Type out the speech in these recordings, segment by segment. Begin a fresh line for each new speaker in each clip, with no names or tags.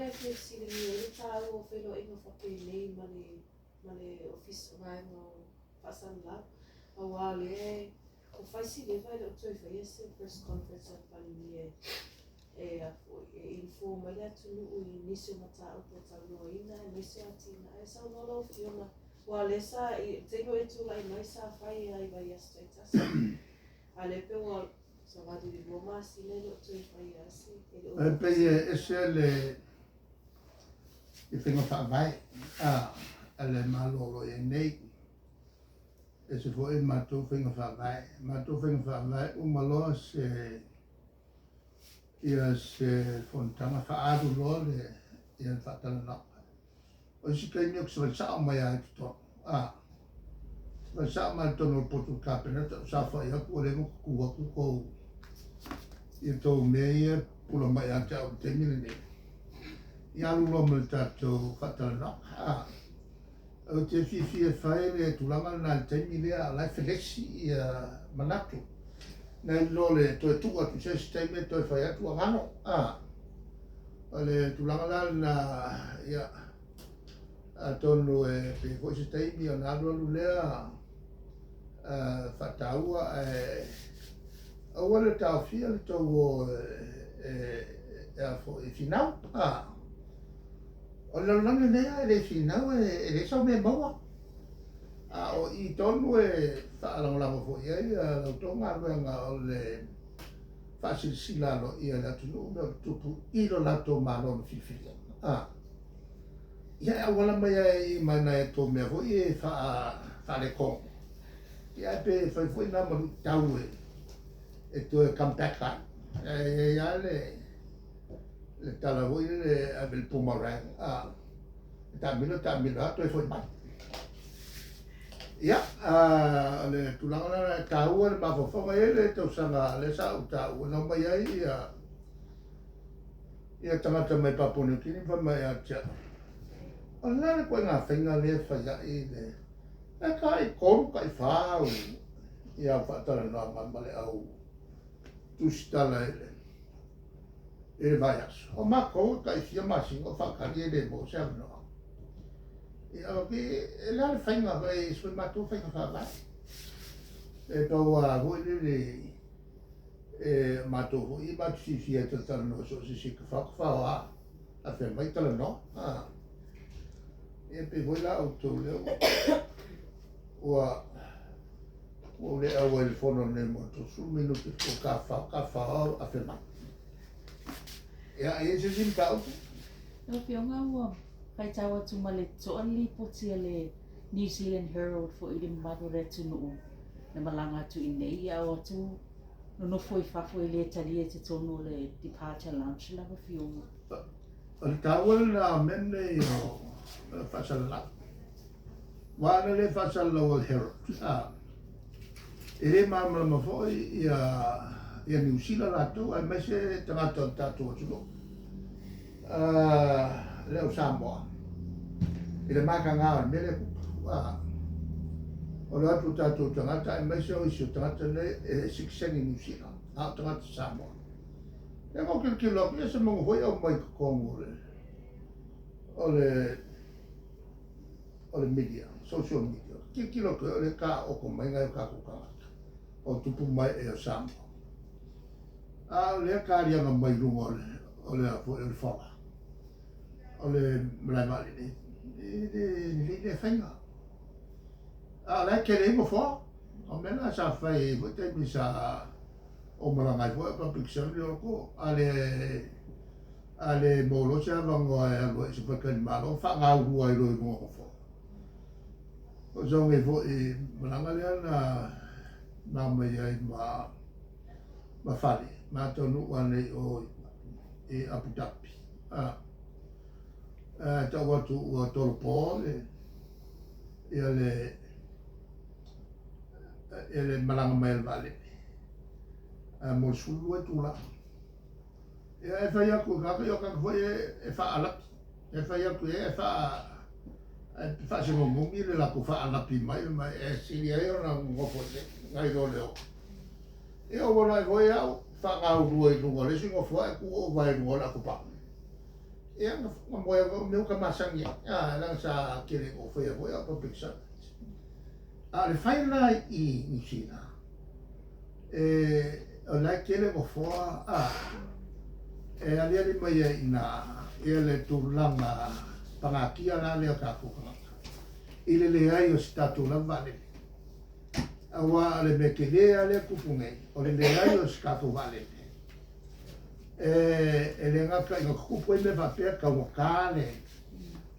mea e fia fesiligia ai le taua o feiloaiga faapenei ma le ma le Ofisa Vaega o Faasalalau, aua o lea ua fai si leva e le o toe faia se press conference a le Palemia e a foi e inform ai le atunuu i nisi o mataupu e talanoaina aemaise atinae. Saunoa lau Afioga, aua o lea sa i le taimi o e tulai mai sa fai lava i vaiaso taitasi, a o lea pei ua savali i le 2 masina e le o toe faia lava se, e le o
E pei e ese le i faiga faavae a le Malo o lo o i ai nei. Ese foi matou faiga faavae. Matou faiga faavae uma loa se ia se fonotaga faaalu loa le ia le faatalanoaga. O isi taimi ou te savali sao mai lava i totonu. Savali sao mai lava i totonu o le potu o le Kapeneta ou saofai atu ua leva ona tutu atu tou ia tou mea ia e pupula mai ia te au i le taimi lenei. Ia alu loa ma le tatou faatalanoaga. Ou te fiafia e fai le tulaga lena i le taimi lea a o la e felesi ia manatu. Nai lo le toe tuu atu i se isi taimi e toe fai atu ua galo. O le tulaga la lena, ia, atonu e pei foi se taimi ona alu alu lea faataua ae aua le taofia le tou o e a foi e finau. O le lalolagi lenei lava e le finau e leai sau mea e maua. A o i tonu e faalagolago foi i ai la outou galuega o le faasilasila aloaia i le atunuu mea o tutupu i lo latou Malo na filifilia. Ia e auala mai lava i ma nai a outou mea foi e faaletonu. Ia ae pe fai foi na ma luitau e toe come back ai. E i ai lava le le tala foi lele ave le boomerang, a, e taamilo taamilo lava toe foi mai. Ia, o le tulaga lena e taua le mafaufauga. E i ai le tausaga lea sa ou taua, na omai ai ia ia tagata mai Papua New Guinea ma fai mai ia te au, o le a le ituaiga faiga lea e fai ai le, e tai 3 tai 4 au ia au faatalanoaga ma le au tusitala i le i le vaiaso. O matou e tai fia masina o faatali e le maua se avanoa. Ia, o e le a le faiga, e ese foi matou faiga faavae. E pau lava foi lele e matou foi e matou fiafia e talatalanoa so o se isi e tafao tafao lava a fea mai talanoa. Ia pei foi la outou lea ua Ua ou le auai i le fono lenei mo le 30 minute ua tafafao, tafafao afe mai. Ia, e i ai se isi mataupu?
Lau Afioga ua faitau atu ma le totoa le lipoti a le New Zealand Herald foi i le mamalu o le atunuu na malaga atu i inei a o atu nonofo i fafo e le talia i totonu o le departure lounge lau Afioga.
O le taua lena o mea nei o faasalalau. Aua ana le faasalalau a le Herald, a, e le malamalama foi ia, ia Niu Sila latou aemaise tagata o le tatou atunuu, a, le au Samoa, i le mataga o le mea lea e tupu. A, o le o atu o tatou tagata aemaise o isi o tagata nei e sitiseni Niu Sila, a o tagata Samoa. Lea na ou tilotilo atu, ia se manu foi aumai i totonu o le, o le o le media, social media, tilotilo atu ai o lea e taoto mai nai o tatou tagata o tupu mai e o Samoa. A o lea taliaga mai luga o le o le a foi o le fola o le malae vaalele, e le lelei lea faiga. A o la e tele ai nofoa. O mea na sa fai ai foi taimi sa ou malaga ai foi a o Public Assembly o loko a le A le maua loa se avanoa e alu ai i se faletalimalo, faagaulua ai loa i luga o nofoa. O sau nei foi malaga lea na ma mai ai ma ma fale, ma taunuu ane i o i Abu Dhabi. A, a tau atu ua tolopo le, ia le, ia le malaga mai a le vaalele. A mo le 12 itula. Ia e fai atu i tagata, ia o tagata foi e faaalapi. E fai atu i ai ae faa ae faasinonomi le latou faalapi mai ma e sili ai ona nonofo i nai lo le o. Ia ua ola ai foi au faagaulua i luga o le isi nofoa ae tu ou vae i luga o le atopau. Ia, na moe au mea ua masani ai, a, leaga sa tele ina ou faia foi a o public servant. A o le fai la i Niu Sila, e, o la e tele nofoa, a, e aliali mai ai i ina ia le tulaga pagatia la lea o tatou tagata i le leai o se tatou lava vaalele. Aua o le mea tele lava lea e tupu nei, o le leai o se tatou vaalele. E le gata ina tutupu ai mea faapea, taugata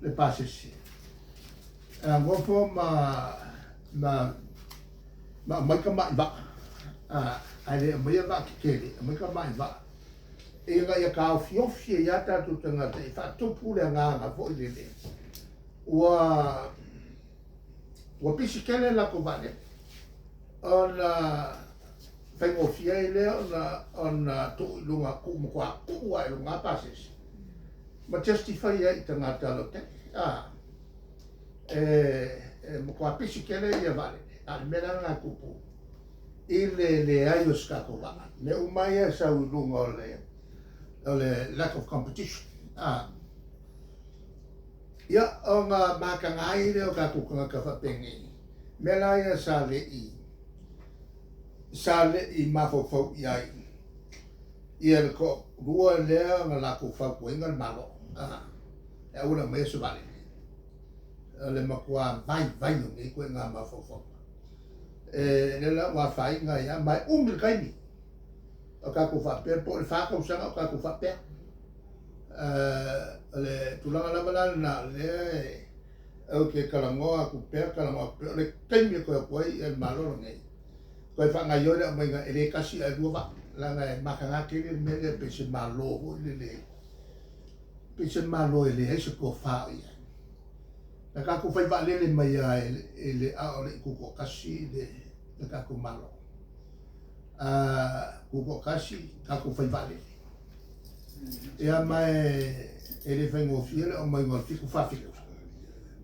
le pasese. E nofo ma aumai tamai vaa, ae le aumaia vaa tetele, aumai tamai vaa ina ia taofiofi ai lava tatou tagata e faatupu le agaga foi lele ua pisi tele latou vaalele ona faigofie ai lea ona tuu i luga, tuu matua tuu lava i luga pasese ma justify ai i tagata lautele. E matua pisi tele ia vaalele, a o le mea la lena e tupu i le leai o se tatou vaa. Mea uma ia e sau i luga o le lack of competition. Ia, ona mataga ai lea o tatou tagata faapenei, mea la ia sa le i mafaufau i ai ia le toalua lea na latou fautuaina le Malo e aua le aumaia se vaalele. O le matua vaivai o nei ituaiga mafaufauga. E lea la ua afaina ai lava, ma e umi le taimi o tatou faapea, po o le 4 tausaga o tatou faapea. O le tulaga lava la lena, o lea ou te talanoa atu pea, talanoa atu pea, o le taimi e toe o atu ai le Malo lenei, toe faagaoioi le aumaiga e le tasi ae lua vaa, leaga e mataga tele le mea lea, pei se Malo foi lele, pei se Malo e leai se tofa o i ai. Na tatou fai vaalele mai lava i le a o le i tutoatasi le tatou Malo. Tutoatasi, tatou fai vaalele. Ia ma e le faigofie le aumaiga o le 747.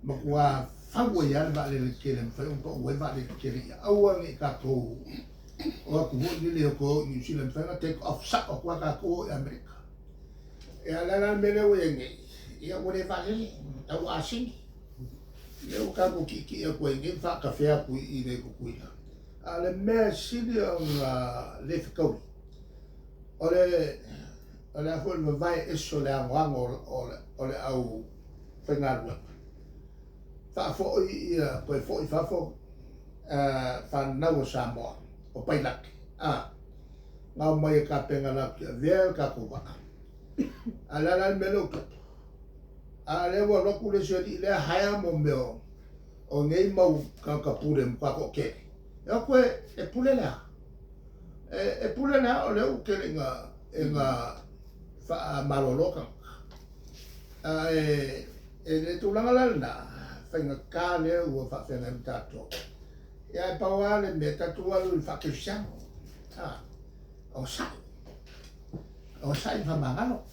Matua fau ai lava le vaalele tetele e mafai ona pau ai vaalele tetele ia aua ne i tatou o atu foi lele o toe o i Niu Sila e mafai ona take off sao atu lava tatou o i Amerika. Ia le a la le mea lea ua i ai nei, ia ua le vaalele, a ua asini. Lea ua tatou tietie atu ai nei ma faatafea atu i i Tutuila. A o le mea e sili ona le fetaui, o le a foi le vavae ese o le anoano o le au faigaluega. Faafoi ia toe foi fafo fanau o Samoa, o pailate. Na omai e tapena latou te avea le tatou vaa. A o le a la le mea lea ua tupu? A o lea ua alu atu le isi alii lea hire mo mea o nei mau tagata pule matua toatele. E o atu e pule le a? E pule le a o lea ua tele ina faamalolo tagata. Ae e le tulaga la lena, faigata lea ua faafeagai ma tatou. Ia e pau lava le mea, tatou alu i le faakerisiano. Onosai. Onosai ma faamagalo.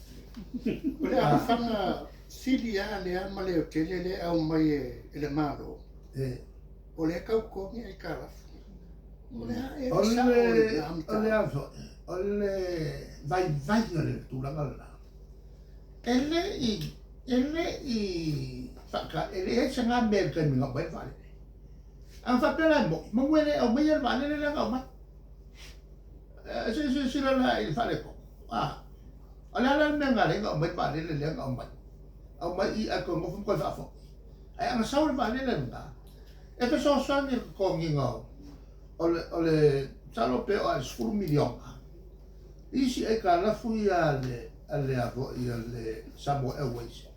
O le alofaga sili lava lea ma leotele lea e aumai e le Malo, o lea e tau totogi aitalafu. O le a ea le sao o lena
mataupu? O le a foi, o le vaivai o le tulaga lena. E le i faata, e leai se ga mea i le taimi na aumai le vaalele. A faapea la e moni, manu e le aumaia le vaalele lea na aumai. Se i silasila la i le faaletonu. O le a la le mea na ala ai ona aumai le vaalele lea na aumai? Aumai i ae toe nofo ma toe faafoi. Ae ana sau le vaalele lena, e fesoasoani i le totogiina o le masalo pe o a i le 10 miliona. Isi aitalafu ia a le a foi a le Samoa Airways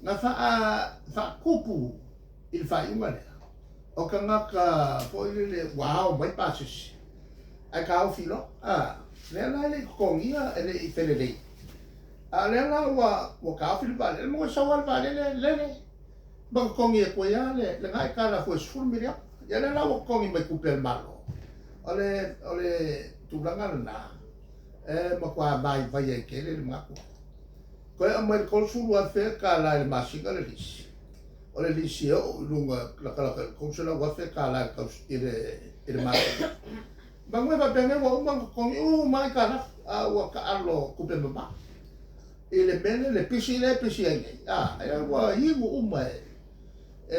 na faatupu i le faaiuga lea. O tagata foi lele ua ao mai pasese ae taofi loa. Lea la e le i totogia, e le i felelei. A o lea la ua taofi le vaalele, ma ua sau lava le vaalele lele ma totogi atu ai lava lena aitalafu e 10 miliona. Ia lea la ua totogi mai tupe a le Malo. O le tulaga lena e matua vaivai ai tele le manatu. Toe aumai le $30,000 i le masina le lisi. O le lisi e oo i luga latalata i le $300,000 i le masina. Manu e faapea nei ua uma ona totogi uma aitalafu, a ua taalo tupe mama. I le mea lea, le pisi lea e pisi ai nei, a, ia ua inu uma e, e,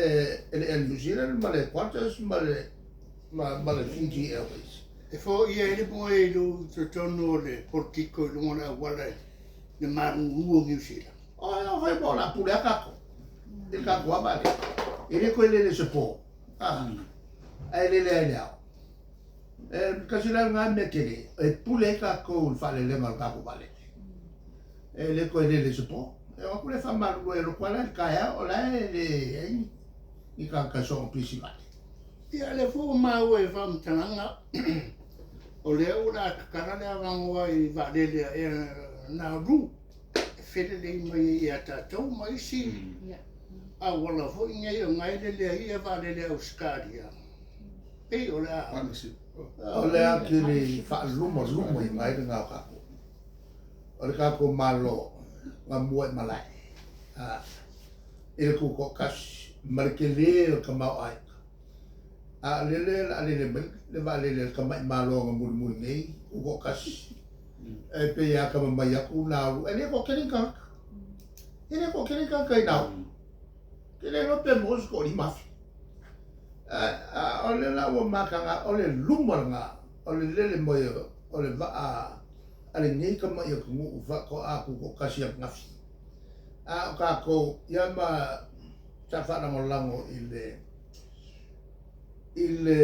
e le Air New Zealand ma le Qantas ma le, ma, ma le Fiji Airways.
E foia ai le moe i totonu o le polokiko i luga o le auala i le malulu o Niu Sila.
O, e fai mo la pule a kākou. I le kākou a vaalele. E le koe lele se pō. A, ae lele ai le ao. E kasi la lena mea tele, e pule ai kākou i le faalelega o le kākou vaalele. E le koe lele se pō. E o atu le faamalulu e loko ala i le taeao, o la e le ai ni tagata e soona pisi vaalele.
Ia, lea foi ua maua i faamatalaga, o lea o le a tatala le avanoa i vaalele a Air Nauru e felelei mai ai ia tatou ma isi auala foi nei o na e lele ai ia vaalele a Ausetalia. Pei o le a.
O le a tele faalumaluma i mai lena o tatou. O le tatou Malo na mua i malae. A, i le tutoatasi ma le tele o le tamaoaiga. A o lele o le a lele mai le vaalele a le tamai Malo na mulimuli nei, tutoatasi. E pei a tama mai atu Nauru, e le toatele ni tagata. E le toatele ni tagata i Nauru. Ke le iloa pe maua se toalima afe. A o lea la ua mataga, o le luma lena, o le lele mai o le vaa a lenei tamai atunuu faatoa tutoatasi ananafi. A o tatou, ia ma sa faalagolago i le i le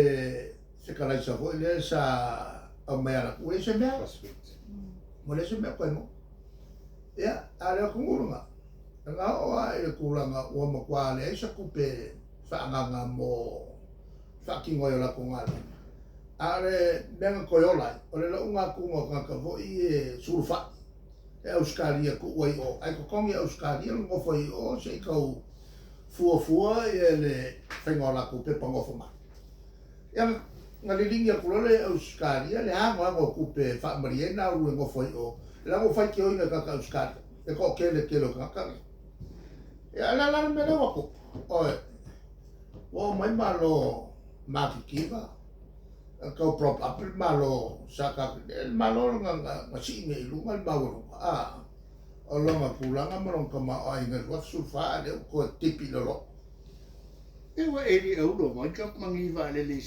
fekalaisa foi lea sa aumai ala atu, ua leai se mea, ua leai se mea o toe maua. Ia, a o le atunuu lena, na oo lava i le tulaga ua matua leai se tupe faaagaaga mo faatino ai o latou galuega. A o le mea na toe ola ai, o le lauga atuga o tagata foi e sulufai e Ausetalia tuu ai i o, ae totogi e Ausetalia le nofo ai i o se i tau fuafua le faiga o latou pepa nofo mai. Ia, na liligi atu loa lea e Ausetalia le anoano o tupe e faamalie ai Nauru e nofo ai i o, leaga ua faitioina e tagata Ausetalia le toatele tele o tagata nei. Ia, o le a la le mea lea ua tupu? Oi, ua omai Malo matitiva, tau prop up le Malo sa tatou, le Malo na, na sii nei i luga le maualuga, a, o lona tulaga ma lona tamaoaiga i le 2014, a lea ua toe tipi i lalo.
E ua eli aulo mai ka magi vaalele i.